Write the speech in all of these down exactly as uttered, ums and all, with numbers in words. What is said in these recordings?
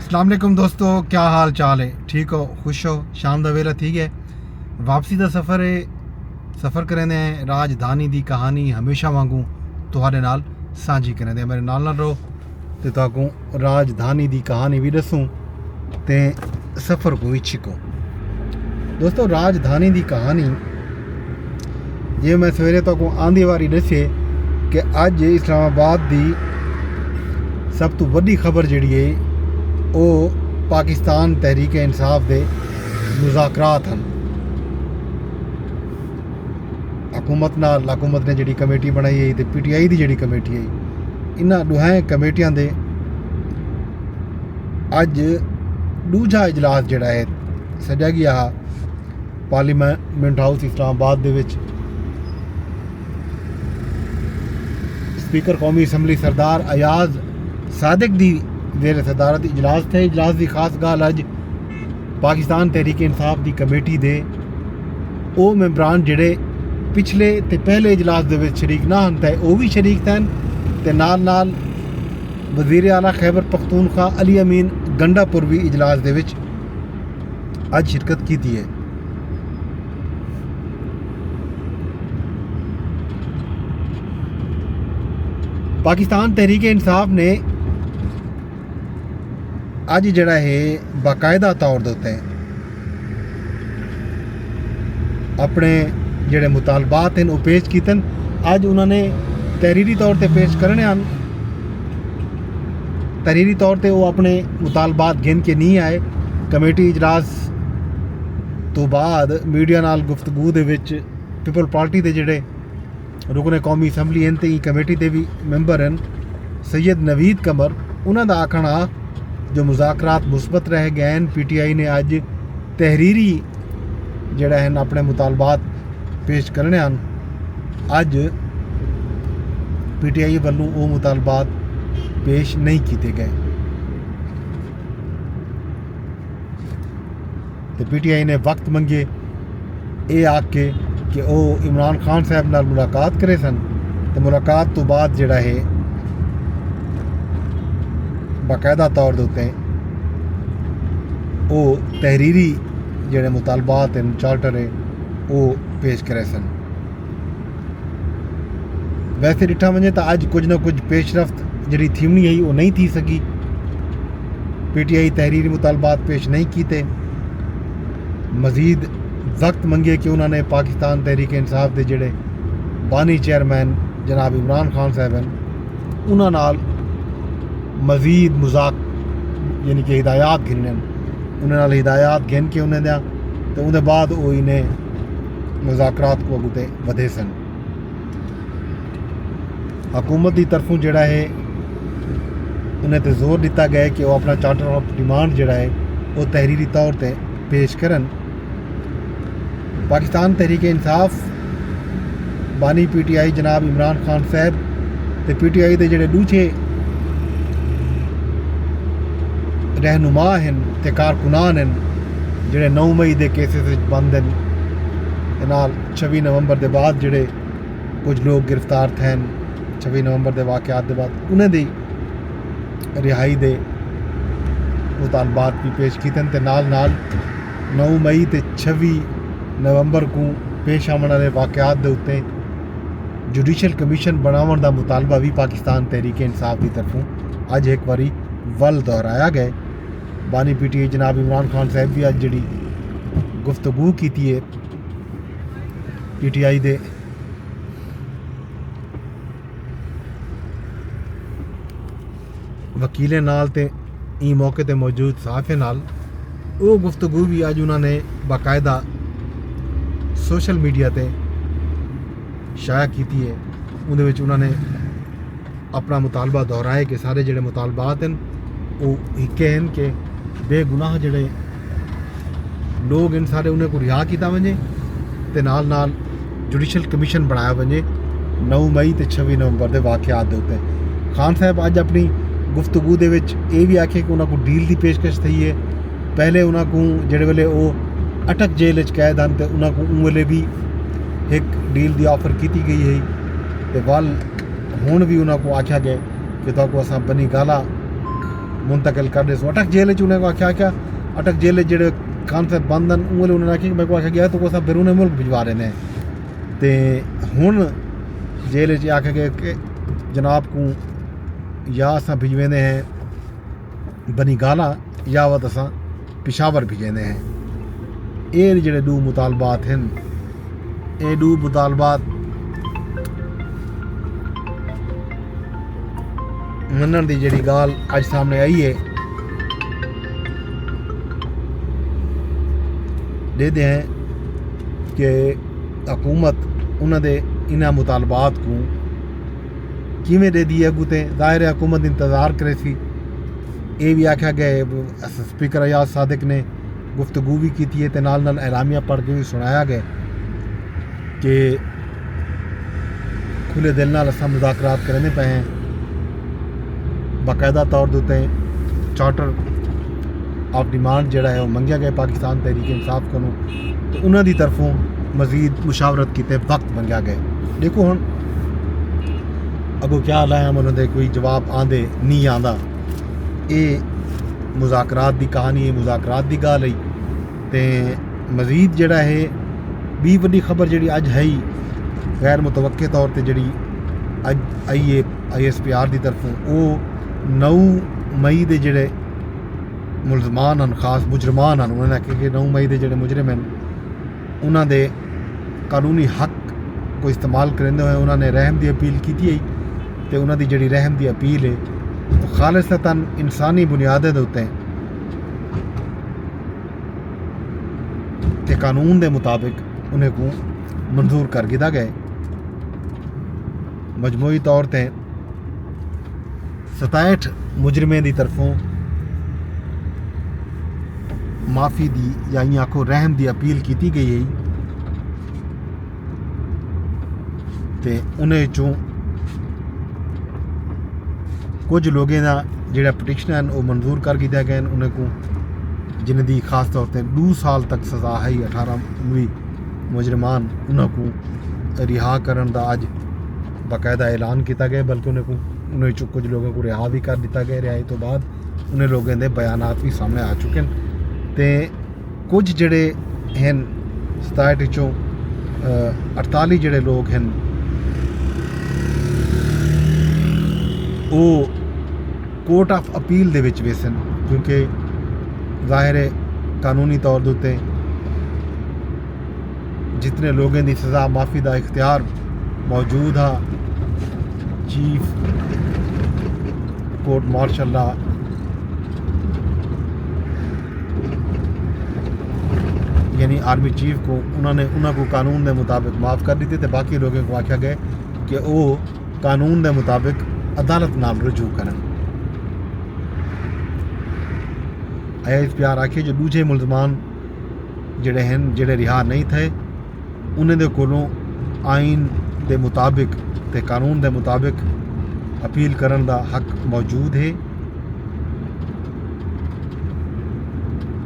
السلام علیکم دوستو، کیا حال چال ہے؟ ٹھیک ہو؟ خوش ہو؟ شام دا ویلا تھی گیا، واپسی دا سفر ہے۔ سفر کریندے ہیں۔ راجدھانی دی کہانی ہمیشہ وانگوں تہاڈے نال سانجھی کریندے ہیں۔ میرے نال نال رہو تے تہاکوں راجدھانی دی کہانی بھی دسوں تے سفر کو بھی چھکو۔ دوستو، راجدھانی دی کہانی، جے میں سویرے تہاکوں آندی واری دسے کہ اج اسلام آباد دی سب توں وڈی خبر جیڑی ہے، او پاکستان تحریک انصاف دے مذاکرات ہن۔ حکومت نال، حکومت نے جیڑی کمیٹی بنائی ہے تے پی ٹی آئی دی جیڑی کمیٹی ہے، انہاں ڈوہیں کمیٹیاں دے اج ڈوجھا اجلاس جیڑا ہے سڈیا گیا ہا پارلیمنٹ ہاؤس اسلام آباد دے وچ۔ سپیکر قومی اسمبلی سردار ایاز صادق دی زیر صدارت اجلاس تھئے۔ اجلاس دی خاص گالھ اج پاکستان تحریک انصاف دی کمیٹی دے او ممبران جڑے پچھلے تے پہلے اجلاس دے وچ شریک نہ ہن تے او وی شریک تھین تے نال نال وزیر اعلی خیبر پختونخوا علی امین گنڈا پور وی اجلاس دے وچ اج شرکت کیتی ہے۔ پاکستان تحریک انصاف نے اج جڑا ہے باقاعدہ طور دے اتے اپنے جڑے مطالبات ہیں وہ پیش کیتے ہیں۔ اج انہوں نے تحریری طور تے پیش کرنے ہیں۔ تحریری طور تے وہ اپنے مطالبات گھن کے نہیں آئے۔ کمیٹی اجلاس تو بعد میڈیا نال گفتگو دے وچ پیپل پارٹی دے جڑے رکن قومی اسمبلی ہیں تے ایں کمیٹی دے بھی ممبر ہیں سید نوید قمر، انہاں دا آکھݨ ہا جو مذاکرات مثبت رہ ڳئے ہن۔ پی ٹی آئی نے اڄ تحریری جڑا ہن اپݨے مطالبات پیش کرݨے ہن۔ اڄ پی ٹی آئی ولوں او مطالبات پیش نہیں کیتے ڳئے۔ تے پی ٹی آئی نے وقت منگے اے آکھ کے کہ او عمران خان صاحب نال ملاقات کریسن تے ملاقات توں بعد جڑا ہے باقاعدہ طور دے اتے او تحریری جڑے مطالبات ہیں، چارٹر ہے، او پیش کریسن۔ ویسے ݙٹھا ونڄے تاں اڄ کجھ نہ کجھ پیش رفت جیڑھی تھیوݨی ہئی او نہیں تھی سڳی۔ پی ٹی آئی تحریری مطالبات پیش نہیں کیتے۔ مزید وقت منگے کہ انہاں نے پاکستان تحریک انصاف دے جیڑھے بانی چیئرمین جناب عمران خان صاحب ہن انہاں نال مزید مذاق یعنی کہ ہدایات گھنن۔ انہاں نال ہدایات گھن کے انہاں دیاں تے اوندے بعد او انہیں مذاکرات کوں اڳوں تے ودھیسن۔ حکومت دی طرفوں جیڑھا ہے انہیں تے زور ݙتا ڳئے کہ او اپݨا چارٹر آف ڈیمانڈ جیڑھا ہے او تحریری طور تے پیش کرن۔ پاکستان تحریک انصاف بانی پی ٹی آئی جناب عمران خان صاحب تے پی ٹی آئی دے جیڑھے ݙوجھے رہنما ہن تے کارکنان ہن جیڑھے نو مئی دے کیسز وچ بند ہن تے نال چھوی نومبر دے بعد جیڑھے کجھ لوک گرفتار تھین، چھوی نومبر دے واقعات دے بعد انہیں دی رہائی دے مطالبات بھی پیش کیتن تے نال نال نو مئی تے چھوی نومبر کوں پیش آوݨ والے واقعات دے اتے جوڈیشل کمیشن بݨاوݨ دا مطالبہ بھی پاکستان تحریک انصاف دی طرفوں اڄ ہک واری ول دہرایا ڳئے۔ بانی پی ٹی آئی جناب عمران خان صاحب بھی اڄ جڑی گفتگو کیتی ہے پی ٹی آئی دے وکیلیں نال تے ایں موقع تے موجود صحافیاں نال او گفتگو بھی اڄ انہاں نے باقاعدہ سوشل میڈیا تے شائع کیتی ہے۔ اوندے وچ انہاں نے اپݨا مطالبہ دہرائے کہ سارے جڑے مطالبات ہیں وہ ہکے ہیں کہ بے گناہ جڑے لوگ ہیں سارے انہیں کو رہا کیتا ونجے تے نال نال جوڈیشل کمیشن بنایا ونجے نو مئی تے چھوی نومبر دے واقعات دے اتے۔ خان صاحب اج اپنی گفتگو دے وچ اے وی آکھے کہ انہاں کو ڈیل دی پیشکش تھئی ہے۔ پہلے انہاں کو جڑے ویلے او اٹک جیل وچ قید ہن تے انہاں کو اوں ویلے بھی ایک ڈیل دی آفر کیتی گئی ہے تے ول ہن بھی انہاں کو آکھیا گئے کہ تہاکوں اساں بنی گالا منتقل کر ݙیسوں۔ اٹک جیل اچ انہیں کوں آکھیا، آکھیا اٹک جیل اچ جیڑھے خان صاحب بند ہن، اوں ویلے انہاں نے آکھیا کہ میکوں آکھیا ڳیا تہاکوں اساں بیرون ملک بھجوا ݙیندے ہیں۔ تے ہݨ جیل اچ آکھیا ڳیا کہ جناب کوں یا اساں بھجویندے ہیں بنی گالا یا وت اساں پشاور بھجیندے ہیں۔ اے جیڑھے ݙو مطالبات ہن، اے ݙو مطالبات منݨ دی جیڑھی ڳالھ اڄ سامݨے آئی ہے، ݙیہدے ہیں کہ حکومت انہاں دے انہاں مطالبات کوں کیویں ݙیہدی ہے اڳوں تے۔ ظاہر ہے حکومت انتظار کریسی۔ اے وی آکھیا ڳئے، اسپیکر ایاز صادق نے گفتگو وی کیتی ہے تے نال نال اعلامیہ پڑھ کے وی سݨایا ڳئے کہ کھلے دل نال اساں مذاکرات کریندے پئے ہیں۔ باقاعدہ طور دے اتے چارٹر آف ڈیمانڈ جیڑھا ہے، او منگیا ڳئے پاکستان تحریک انصاف کنوں، تے انہاں دی طرفوں مزید مشاورت کیتے وقت منگیا ڳئے۔ ݙیکھو ہݨ اڳوں کیا حال ہے، ہم انہاں دے کوئی جواب آندے نہیں آندا۔ اے مذاکرات دی کہانی ہے، مذاکرات دی ڳالھ ہے۔ تے مزید جیڑھا ہے، ٻی وݙی خبر جیڑھی اڄ ہئی، غیر متوقع طور تے جیڑھی اڄ آئی ہے آئی ایس پی آر دی طرفوں، او نو مئی دے جیڑھے ملزمان ہن، خاص مجرمان ہن، انہاں نے آکھیا کہ نو مئی دے جیڑھے مجرم ہن، انہاں دے قانونی حق کوں استعمال کریندے ہوئے انہاں نے رحم دی اپیل کیتی ہئی، تے انہاں دی جیڑھی رحم دی اپیل ہے، او خالصتاً انسانی بنیادیں دے اتے تے قانون دے مطابق انہیں کوں منظور کر گھدا ڳئے۔ مجموعی طور تے ستائٹھ مجرمیں دی طرفوں معافی دی یا ایں آکھو رحم دی اپیل کیتی ڳئی ہئی، تے انہیں چوں کجھ لوگیں دا جیڑھا پٹیشن ہن، او منظور کر گھدا ڳئے ہن۔ انہیں کوں جنہیں دی خاص طور تے ݙو سال تک سزا ہئی، اٹھارہ انوی مجرمان، انہاں کوں رہا کرݨ دا اڄ باقاعدہ اعلان کیتا ڳئے، بلکہ انہیں کوں، انہیں چوں کجھ لوگوں کوں رہا وی کر ݙتا ڳئے۔ رہائی توں بعد انہیں لوگوں دے بیانات وی سامݨے آ چکے ہن۔ تے کجھ جیڑھے ہن، ستائٹھ وچوں، آ، اڑتالی جیڑھے لوگ ہن، او کورٹ آف اپیل دے وچ ویسن، کیونکہ ظاہر ہے قانونی طور دے اتے جتنے لوگیں دی سزا معافی دا اختیار موجود ہا، چیف کورٹ مارشل دا، یعنی آرمی چیف کو، انہاں نے، انہاں کو قانون دے مطابق معاف کر ݙتے تے باقی لوگوں کو آکھیا ڳئے کہ او قانون دے مطابق عدالت نال رجوع کرن۔ آئی ایس پی آر آکھیے جو ݙوجھے ملزمان جیڑھے ہن، جیڑھے رہا نہیں تھئے، انہیں دے کولوں آئین دے مطابق تے قانون دے مطابق اپیل کرݨ دا حق موجود ہے۔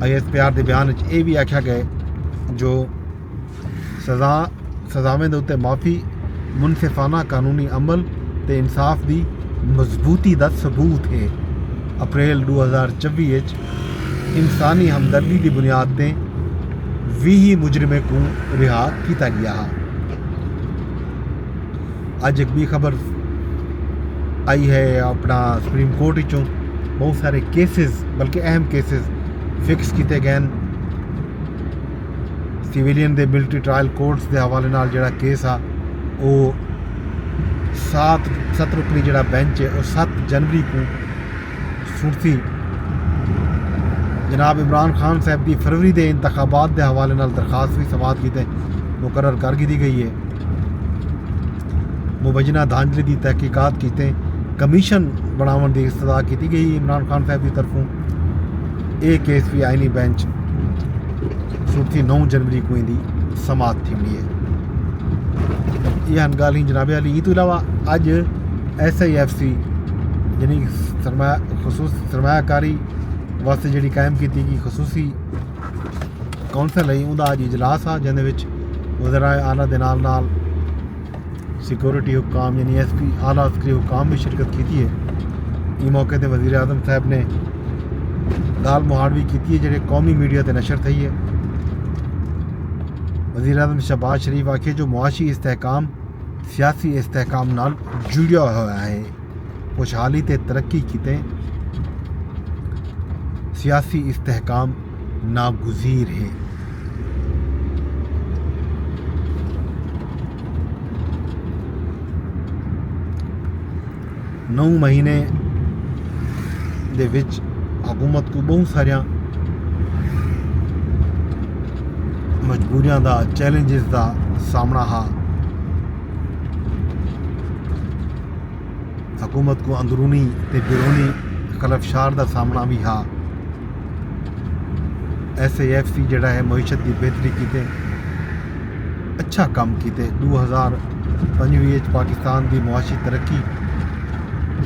آئی ایس پی آر دے بیان وچ اے وی آکھیا ڳئے جو سزا، سزاویں دے اتے معافی منصفانہ قانونی عمل تے انصاف دی مضبوطی دا ثبوت ہے۔ اپریل ݙو ہزار چوی اچ انسانی ہمدردی دی بنیاد تے ویہہ مجرمیں کوں رہا کیتا ڳیا ہا۔ اڄ ہک ٻی خبر آئی ہے اپݨا سپریم کورٹ وچوں، بہت سارے کیسز، بلکہ اہم کیسز فکس کیتے ڳئے ہن۔ سویلین دے ملٹری ٹرائل کورٹس دے حوالے نال جیڑھا کیس ہا، او سات، ست رکنی جیڑھا بینچ ہے، او ست جنوری کوں سݨسی۔ جناب عمران خان صاحب دی فروری دے انتخابات دے حوالے نال درخواست وی سماعت کیتے مقرر کر گھدی ڳئی ہے۔ مبینہ دھاندلی دی تحقیقات کیتے کمیشن بݨاوݨ دی استدعا کیتی ڳئی عمران خان صاحب دی طرفوں۔ اے کیس وی آئینی بینچ سݨسی نو جنوری کوں ایندی سماعت تھیوݨی ہے۔ اے ہن ڳالھیں جناب عالی۔ ایں توں علاوہ اڄ ایس آئی ایف سی، یعنی سرمایہ، خصوص، سرمایہ کاری واسطے جیڑھی قائم کیتی ڳئی خصوصی کونسل ہے، اوندا اڄ اجلاس ہا، جیندے وچ وزرائے اعلیٰ دے نال نال سیکورٹی حکام، یعنی ایس پی، اعلیٰ عسکری حکام وی شرکت کیتی ہے۔ ایں موقع تے وزیر اعظم صاحب نے ڳالھ مہاڑ وی کیتی ہے، جیڑھے قومی میڈیا تے نشر تھئی ہے۔ وزیر اعظم شہباز شریف آکھیے جو معاشی استحکام سیاسی استحکام نال جڑیا ہویا ہے، خوشحالی تے ترقی کیتے سیاسی استحکام ناگزیر ہے۔ نو مہینے دے وچ حکومت کوں ٻہوں ساریاں مجبوریاں دا، چیلنجز دا سامݨا ہا۔ حکومت کوں اندرونی تے بیرونی خلفشار دا سامݨا وی ہا۔ ایس آئی ایف سی جیڑھا ہے، معیشت دی بہتری کیتے اچھا کم کیتے۔ ݙو ہزار پنجویہہ اچ پاکستان دی معاشی ترقی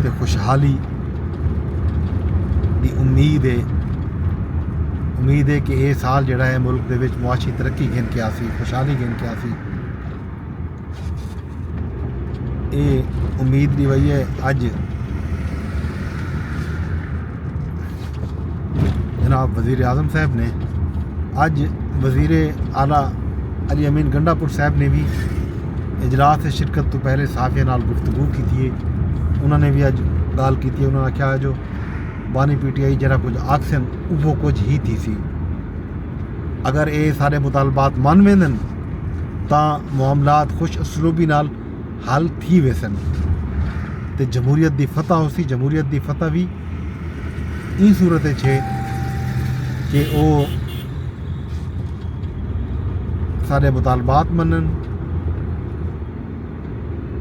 تے خوشحالی دی امید ہے۔ امید ہے کہ اے سال جیڑھا ہے، ملک دے وچ معاشی ترقی گھن کے آسی، خوشحالی گھن کے آسی۔ اے امید ݙیوائی ہے۔ اڄ جناب وزیر اعظم صاحب نے، اڄ وزیر اعلیٰ علی امین گنڈا پور صاحب نے وی اجلاس تے شرکت توں پہلے صحافیاں نال گفتگو کیتی ہے۔ انہاں نے وی اڄ ڳالھ کیتی ہے۔ انہاں آکھیا جو بانی پی ٹی آئی جیڑھا کجھ آکھسن، اوہو کجھ ہی تھیسی۔ اگر اے سارے مطالبات من ویندن تاں معاملات خوش اسلوبی نال حل تھی ویسن تے جمہوریت دی فتح ہوسی۔ جمہوریت دی فتح وی ایں صورت اچ ہے کہ او سارے مطالبات منن،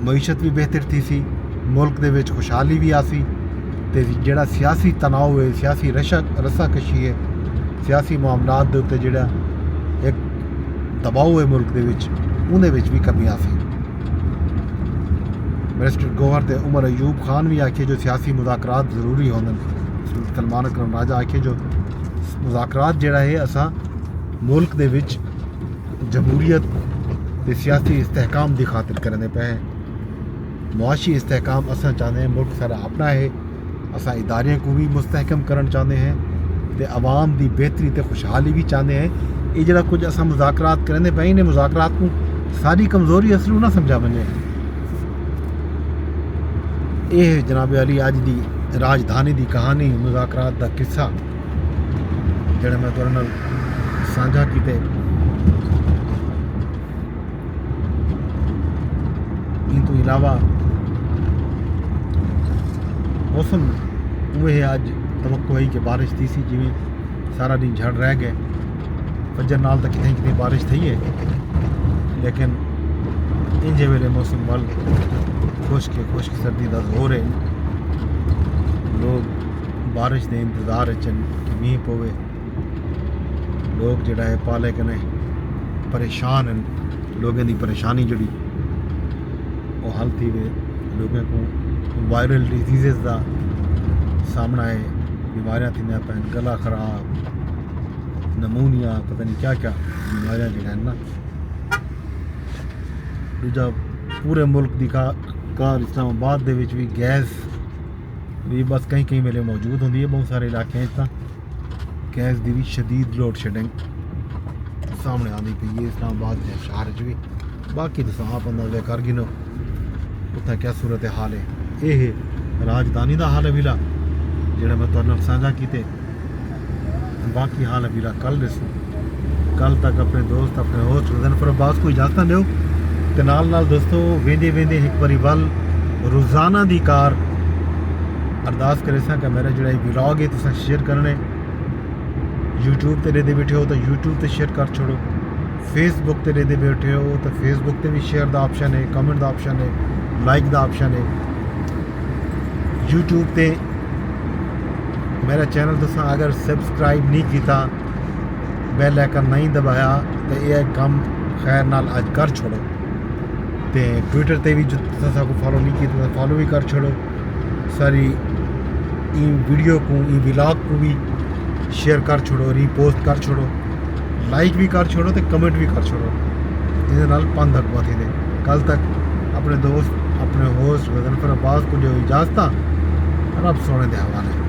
معیشت وی بہتر تھیسی، ملک دے وچ خوشحالی وی آسی تے جیڑھا سیاسی تناؤ ہے، سیاسی رشا رسا کشی ہے، سیاسی معاملات دے اتے جیڑھا ہک دباؤ ہے ملک دے وچ، اوندے وچ وی کمی آسی۔ بیرسٹر گوہر تے عمر ایوب خان وی آکھیے جو سیاسی مذاکرات ضروری ہوندن۔ سلمان اکرم راجہ آکھیے جو مذاکرات جیڑھا ہے، اساں ملک دے وچ جمہوریت تے سیاسی استحکام دی خاطر کریندے پئے ہیں۔ معاشی استحکام اساں چاہندے ہیں، ملک ساݙا اپݨا ہے، اساں اداریاں کوں وی مستحکم کرݨ چاہندے ہیں تے عوام دی بہتری تے خوشحالی وی چاہندے ہیں۔ اے جیڑھا کجھ اساں مذاکرات کریندے پئے ہیں، انہیں مذاکرات کوں ساݙی کمزوری اصلوں نہ سمجھا ونڄے۔ اے ہے جناب عالی اڄ دی راجدھانی دی کہانی، مذاکرات دا قصہ، جیڑھا میں تہاݙے نال سانجھا کیتے۔ ایں توں علاوہ موسم اوہے ہے، اڄ توقع ہے کہ بارش تھیسی، جیویں سارا ݙینہہ جھڑ رہ ڳئے۔ فجر نال تاں کتھائیں کتھائیں بارش تھئی ہے، لیکن انجھے ویلے موسم ول خشک ہے، خشک سردی دا زور ہے۔ لوگ بارش دے انتظار اچ ہن کہ مینہ پووے۔ لوگ جیڑھا ہے پالے کنے پریشان ہن۔ لوگیں دی پریشانی جیڑھی او حل تھیوے۔ لوگیں کوں وائرل ڈیزیزز دا سامݨا ہے، بیماریاں تھیندیاں پئن، گلا خراب، نمونیا، پتہ نہیں کیا کیا بیماریاں جیڑھیاں ہن نا۔ ݙوجھا پورے ملک دی کا-، کار اسلام آباد دے وچ وی گیس وی بس کہیں کہیں ویلے موجود ہوندی ہے، ٻہوں سارے علاقیاں اچ تاں گیس دی وی شدید لوڈ شیڈنگ سامݨے آندی پئی ہے اسلام آباد دے شہر اچ وی۔ باقی تساں آپ اندازہ کر گھنو اتھاں کیا صورت حال ہے۔ اے ہے راجدھانی دا حال حویلہ جیڑھا میں تہاݙے نال سانجھا کیتے۔ باقی حال حویلہ کل ݙیسوں۔ کل تک اپݨے دوست، اپݨے ہوسٹ غضنفر عباس کوں اجازتاں ݙیو۔ تے نال نال دوستو، ویندے ویندے ہک واری ول روزانہ دی کار ارداس کریساں کہ میرا جیڑھا اے ولاگ ہے تساں شیئر کرݨے۔ یوٹیوب تے ݙیہدے ٻیٹھے ہو تاں یوٹیوب تے شیئر کر چھوڑو۔ فیس بک تے ݙیہدے ٻیٹھے ہو تاں فیس بک تے وی شیئر دا آپشن ہے، کمنٹ دا آپشن ہے، لائک دا آپشن ہے۔ یوٹیوب تے میرا چینل تساں اگر سبسکرائب نہیں کیتا، بیل آئیکن نہیں دبایا، تے اے کم خیر نال اڄ کر چھوڑو۔ تے ٹویٹر تے وی جو تساں ساکوں فالو نہیں کیتا تاں فالو وی کر چھوڑو۔ ساری ایں ویڈیو کوں، ایں ولاگ کوں وی شیئر کر چھوڑو، ری پوسٹ کر چھوڑو، لائک وی کر چھوڑو تے کمنٹ وی کر چھوڑو۔ ایندے نال پندھ اڳواں تھیندے۔ کل تک اپݨے دوست، اپݨے ہوسٹ غضنفر عباس کوں ݙیو اجازتاں۔ رب سونے دے حوالے۔